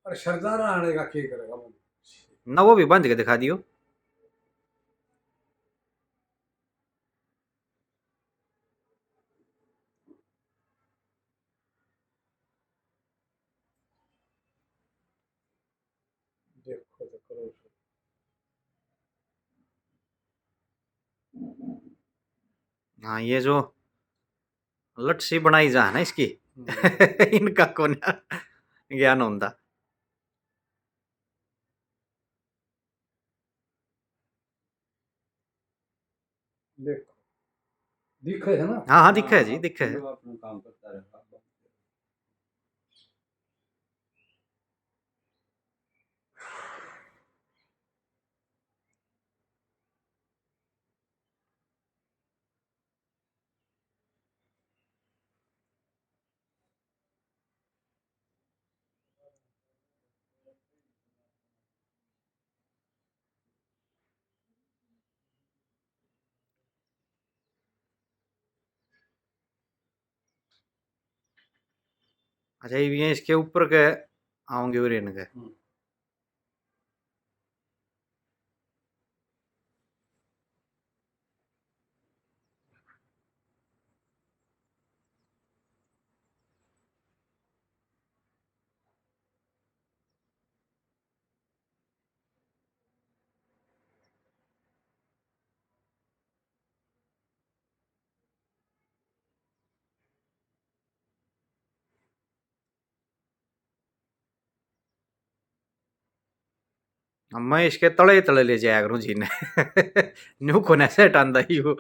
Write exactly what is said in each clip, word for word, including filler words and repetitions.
और सरदार आने का क्या करेगा वो? ना, वो भी बांध के दिखा दियो। देखो तो करो। हाँ, ये जो लट सी बनाई जा है ना इसकी, हम्म। इनका कौन ज्ञान होंदा। देखो, दिखे है ना? हाँ, हाँ, दिखे है जी, हाँ, दिखे है। जो अपना काम करता रहता। अच्छा, ये भी हैं, इसके ऊपर के आओगे और इनके। हम्म। अब मैं इसके तले ही तले ले जाया करूँ जी ने। न्यू कोने से टांदा ही वो।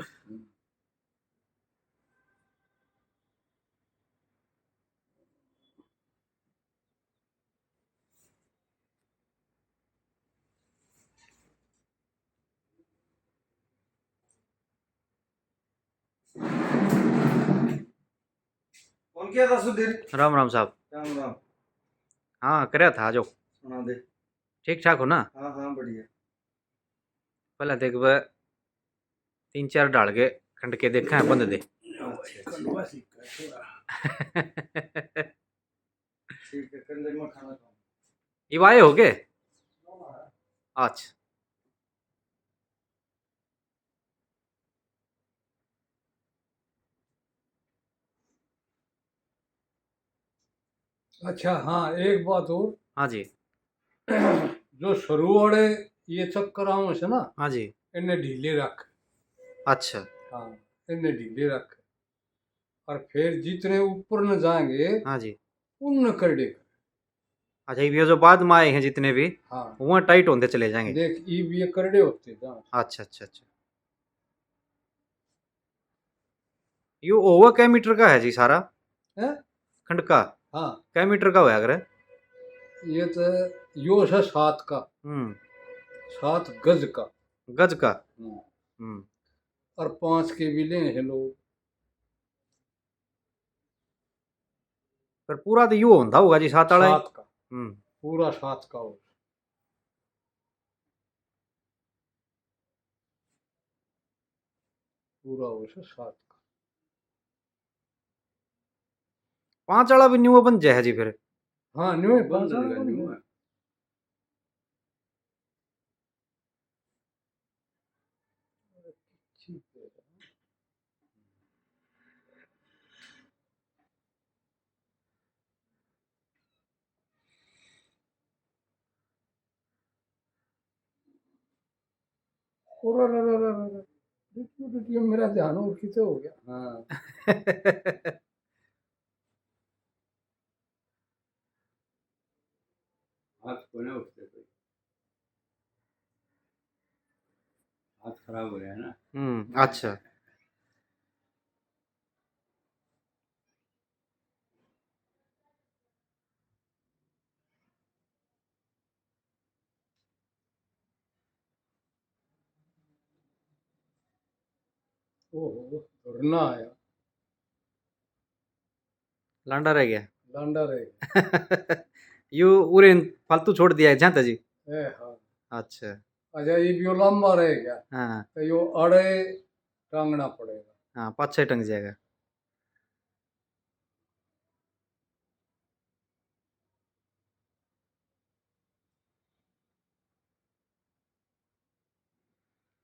कौन किया था सुधीर? राम राम साहब। राम राम। हाँ, करया था, आ जाओ। सुना दे। ठीक ठाक हो ना? हाँ, हाँ, बढ़िया। पहले देख बे, तीन चार डाल के खंड के देखा है, बंद दे। अच्छा, अच्छा। ठीक है, कंडे में खाना खाऊं। ये वाए हो गए? अच्छा। अच्छा, हाँ, एक बात और। हाँ जी। जो शुरू वाले ये चक्कर आवे से ना, हाँ जी। इन्हें ढीले रख। अच्छा। हाँ, इन्हें ढीले रख। और फिर जितने ऊपर न जाएंगे, हाँ जी। उन करड़े कर। अच्छा, ये जो बाद में आए हैं जितने भी, हाँ। वो टाइट होते चले जाएंगे। देख, ये भी ये करड़े होते जाएं। अच्छा, अच्छा, अच्छा। यो ओवर कै मीटर का है जी सारा? हैं? खंड का? हाँ। कै मीटर का होया करे? ये तो यो है सात का। हम्म। सात गज का। गज का? हम्म। हम्म। और पाँच के भी ले हैं लोग। पर पूरा तो यो होंदा होगा जी, सात वाला ही। सात का। हम्म। पूरा सात का हो। पूरा हो से सात का। पाँच वाला भी न्यू बन जाए जी फिर। हाँ, न्यू है, बन पाँच वाला जाएगा, बन न्यू जाए। है। ठीक है। अरे, अरे, अरे, अरे, अरे। रुकियो, रुकियो, मेरा ध्यान और किते हो गया। हाँ। हाथ कोने उठते कोई। हाथ खराब हो गया ना। हम्म, अच्छा। ओहो, धरना आया। लांडा रह गया। लांडा रह गया। यू उरे फालतू छोड़ दिया है, जानता जी? ए, हाँ। अच्छा। अच्छा, ये भी लंबा रह गया। हाँ। तो यो अड़े टांगना पड़ेगा। हाँ, पाछे टंग जाएगा।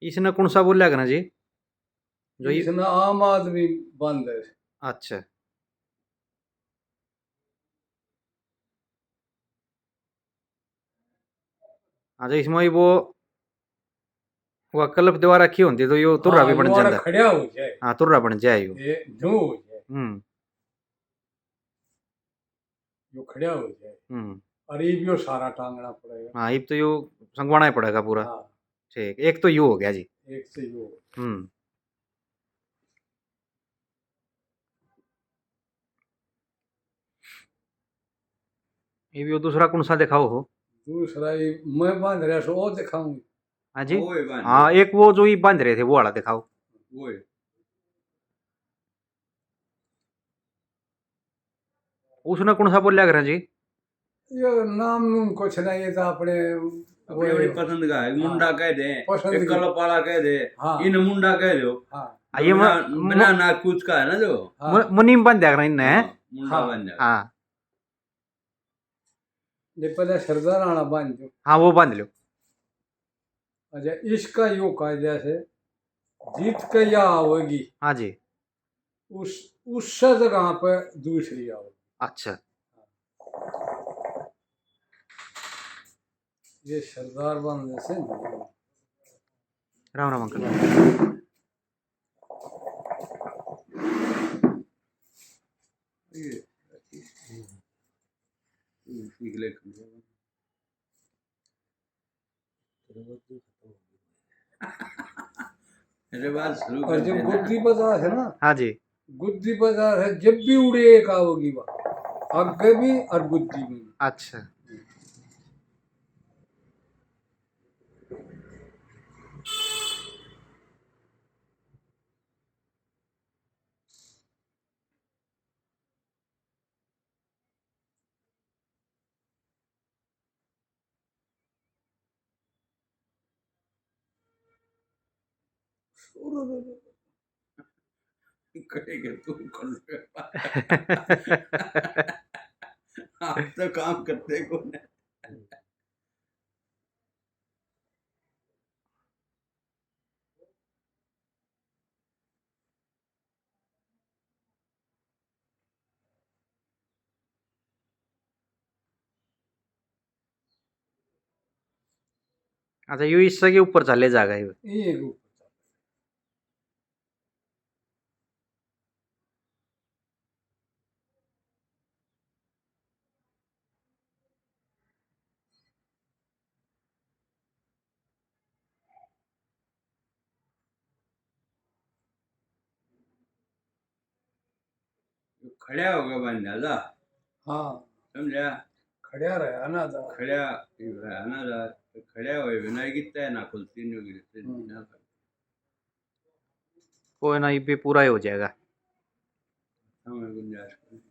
इसने कौन सा बोला करना जी? जो ये इसने आम आदमी बांधे। अच्छा। हाँ, जो इसमें वो, वो कलप दीवा रखी होती तो यो तुर्रा हाँ, भी बन यो वाला जाता। खड़ा हो जाए। हाँ, तुर्रा बन जाए यो। ये न्यू हो जाए। हम्म। यो खड़ा हो जाए। हम्म। और इब यो सारा टांगना पड़ेगा। हाँ, इब तो यो संगवाना ही पड़ेगा पूरा। हाँ। ठीक, एक तो यो हो गया जी। एक तो यो। हम्म। इब यो दूसरा कौन सा दिखाओ हो? दूसरा ये मैं बांध रहा सो वो दिखाऊं। हाँ जी। वो ही बांध हाँ, रहा। एक वो जो ये बांध रहे थे, वो वाला दिखाओ। वो ही। उसने कौन सा बोलिया करें जी? ये नाम नूम कुछ नहीं, ये तो अपने अपनी, वो अपनी पसंद का है। हाँ। मुंडा कह दे, पसंद एक की। कलप वाला कह दे, हाँ। इन मुंडा कह दो। हाँ। हाँ, ये बिना, म-, बिना म-, नाक पूछ का है ना जो। हाँ। मु-, मुनीम बन दिया करें इनने। हाँ, मुंडा हाँ। बन दिया। हाँ। ये पहले सरदार आना बांध दो। हाँ, वो बांध लो। अच्छा, इसका यो कायदा से जीत के या आवेगी। हाँ जी। उस, उससे जगह पे दूसरी आवेगी। अच्छा। ये सरदार बांधने से नहीं। राम राम अंकल। ये, ये सीख ले। अरे बात शुरू और कर जब देना। गुद्दी बाजार है ना, हाँ जी। गुद्दी बाजार है, जब भी उड़े एक आओगी वहाँ, आगे भी और गुद्दी में भी। अच्छा। करेगा तू कर ले। आप तो काम करते कौन है? अच्छा, यो इससे के ऊपर चले जाएगा ये। ये के ऊपर चले। खड़ा होगा बंदा था। हाँ। समझा? खड़ा रहा ना था। खड़ा ही रहा ना था। खड़ा हुए बिना ही कितना है ना खुलती नहीं होगी, हम्म। ना। कोई ना, ये भी पूरा ही हो जाएगा। हाँ, मैं गुंजाइश करूँ।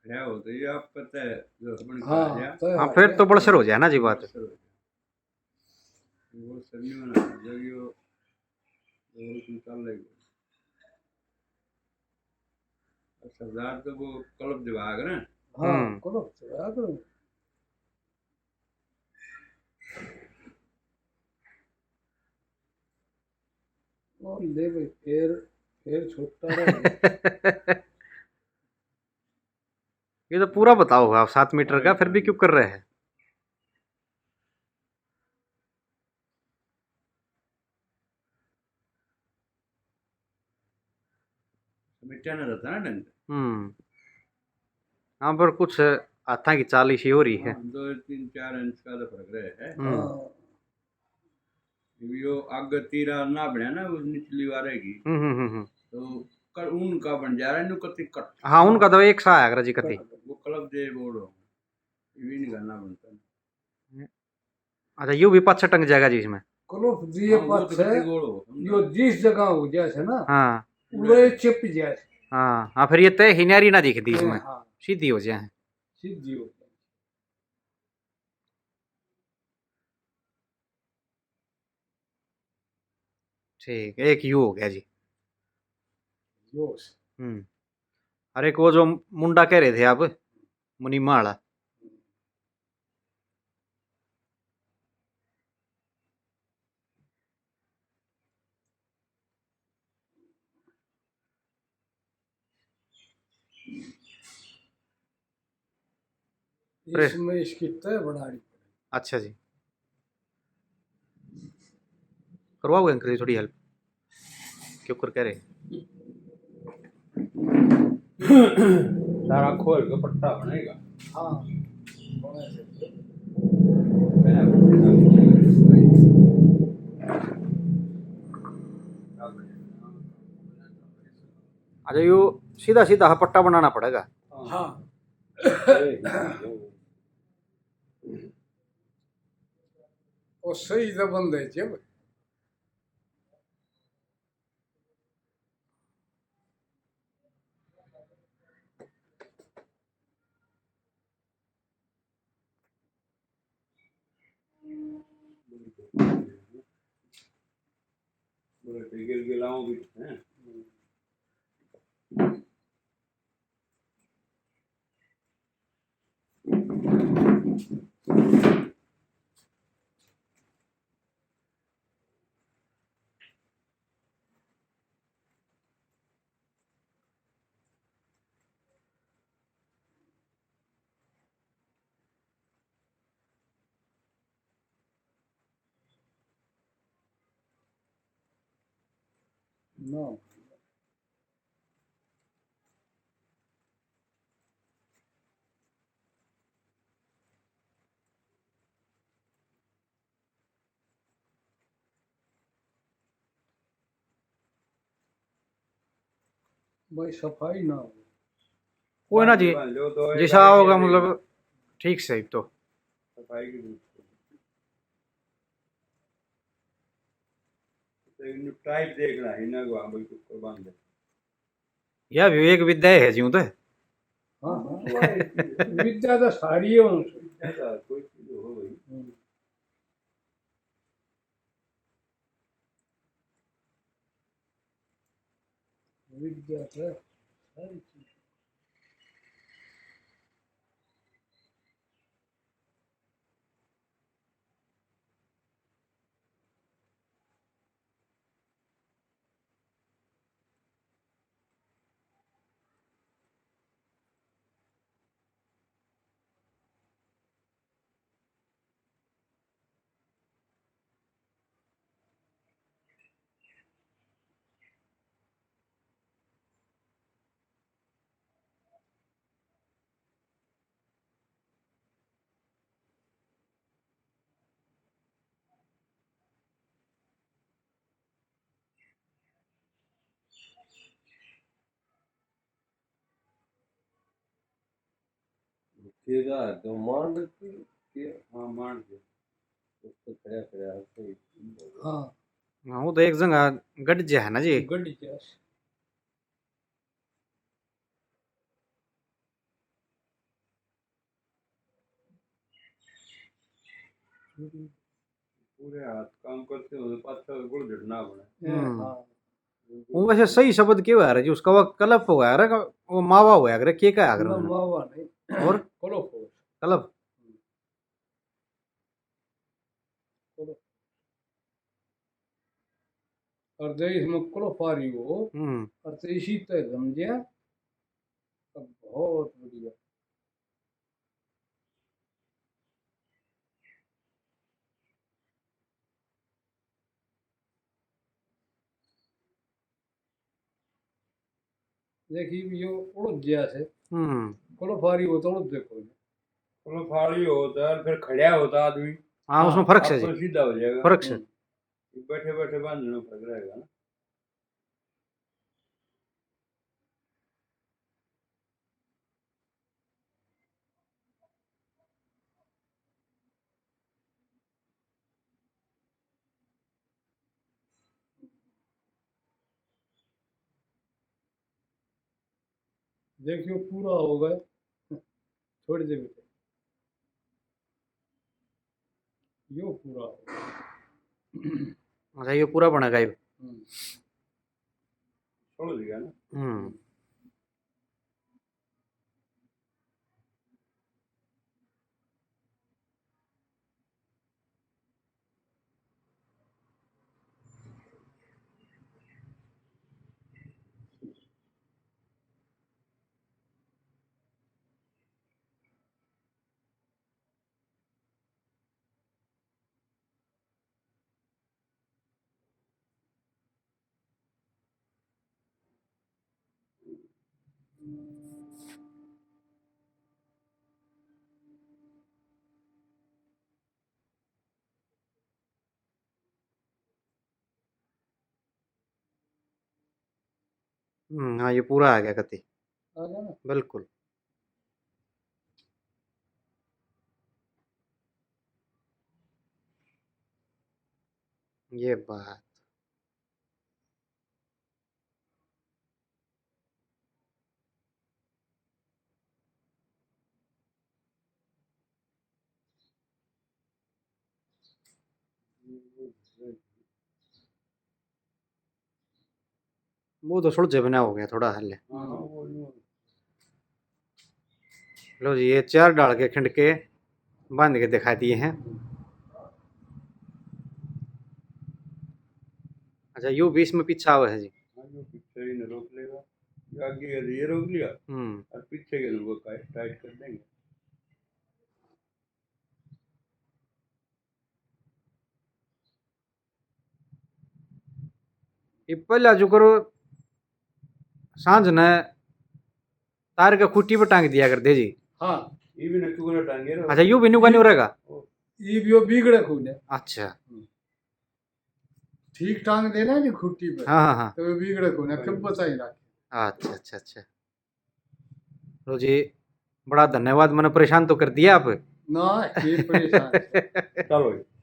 खड़ा हो तो ये आप पता है, जो अपन हाँ, खा लिया। तो हाँ, है फिर क्या? तो बड़सर हो जाए ना जी बात। बड़सर हो जाए। वो सर नहीं होना, जब यो, जब उसमें चल रही हो। और सरदार तो वो कलप दिमाग ना। हाँ, हम्म। कलप दिमाग। और ले भाई, फिर, फिर छोटा रहा। ये तो पूरा बताओ आप, सात मीटर का, फिर भी क्यों कर रहे हैं? मिट्टिया ना रहता ना ढंग से। हम्म। हाँ, पर कुछ हाथां की चाल इसी हो रही है। हाँ, दो तीन चार इंच का तो फर्क रहे है। हम्म। हाँ। यो आगे तीरा ना बनया ना, उस निचली वारे की। हम्म, हम्म, हम्म, हम्म। तो कर, उनका बन जा रहा है, न्यू कति कट। हाँ, उनका तो एक सा आया करे जी कति। वो कलब दे बोर्ड हो। ये भी नहीं करना बनता। अच्छा, यू भी पाछे टंग जाएगा जी इसमें। क्लोफ दिए हाँ, वो तो पाछे, कति गोल हो, समझा। यो जिस जगह हो जाए से ना, हाँ। उड़े चिप जाए से। हाँ, हाँ, फिर ये तय ही न्यारी ना दिखती इसमें, हाँ। सीधी हो जाए। सीधी हो जाए। ठीक, एक यू हो गया जी। यो से। हम्म। अरे, एक वो जो मुंडा कह रहे थे आप, मुनीमा वाला। प्रेस। इसमें इसकी तय बनानी पड़ेगी। अच्छा जी, करवाओगे अंकल जी थोड़ी हेल्प? क्यों कर कह रहे? सारा खोल के पट्टा बनेगा। हाँ, बना सकते। अच्छा, यो सीधा सीधा पट्टा बनाना पड़ेगा। हाँ। वो सही तो बंद है जब। गिलगिलाओ भी हैं। No. भाई सफाई ना हो। कोई ना जी, जैसा होगा, मतलब, ठीक से तो। सफाई की टाइप देखना है ना, वहाँ भाई कुकर बांध दे। या भी एक विद्या है जी, तो। हाँ, हाँ, विद्या तो सारी है उनसे। विद्या तो कोई चीज हो भाई। हम्म। विद्या तो सारी चीज। केरा दो मान रखी के? हाँ, मान के। उस पे खड़ा खड़ा है, सही। हाँ। हाँ, वो तो एक जगह गड़ जा है ना जी। गड़ जा। पूरे हाथ काम करते हुए पाछा गुड़ झड़ना बने। हम्म। हाँ। वो वैसे सही शब्द के है जी, उसका वो कलप हो गया रे, वो मावा हो गया रे, के का है ना, मावा नहीं। और? कलप हो। कलप। और जब इसमें क्लोफ आ रही हो, हम्म। और तो इसी तरह समझिया, तो बहुत बढ़िया। देखिए, यो उड़ गया से। हम्म। कोलो फारी हो तो उड़ देखो। कोलो फारी होता है, फिर खड़ा होता आदमी। हाँ, उसमें हाँ, फर्क से आप जी। तो सीधा हो जाएगा। फर्क से। हम्म। बैठे बैठे बांधने में फर्क रहेगा ना। देखियो, पूरा हो गए। थोड़ी देर में यो पूरा हो गया। अच्छा, यो पूरा बनेगा ये। हम्म। छोड़ दिया ना। हम्म। हम्म, हाँ, ये पूरा आ गया कति। आ गया ना? बिल्कुल। ये बात। वो तो सुलझे बना हो गया थोड़ा हल्ले। हाँ, वो यूं। लो जी, ये चार डाल के खिंड के बांध के दिखा दिए हैं। अच्छा, यू बीच में पीछा हुआ है जी। हाँ, जो पीछे ही ने रोक लेगा। ये आगे ये रोक लिया। हम्म। और पीछे के लोगों का टाइट कर देंगे। ये पहला जो करो, सांझ ने तार के खूंटी पे टांग दिया कर दे जी। हाँ, ये भी नक्की को टांगे रहो। अच्छा, यू भी न्यू का न्यू रहेगा? ये भी वो बिगड़े खूब है। अच्छा। हम्म। ठीक टांग देना जी खूंटी पे। हाँ, हाँ, हाँ। तो वो बिगड़े खूब है, कब बचाई रखे। अच्छा, अच्छा, अच्छा। लो जी, बड़ा धन्यवाद, मैंने परेशान तो कर दिया आप। ना, ये परेशान। चलो जी।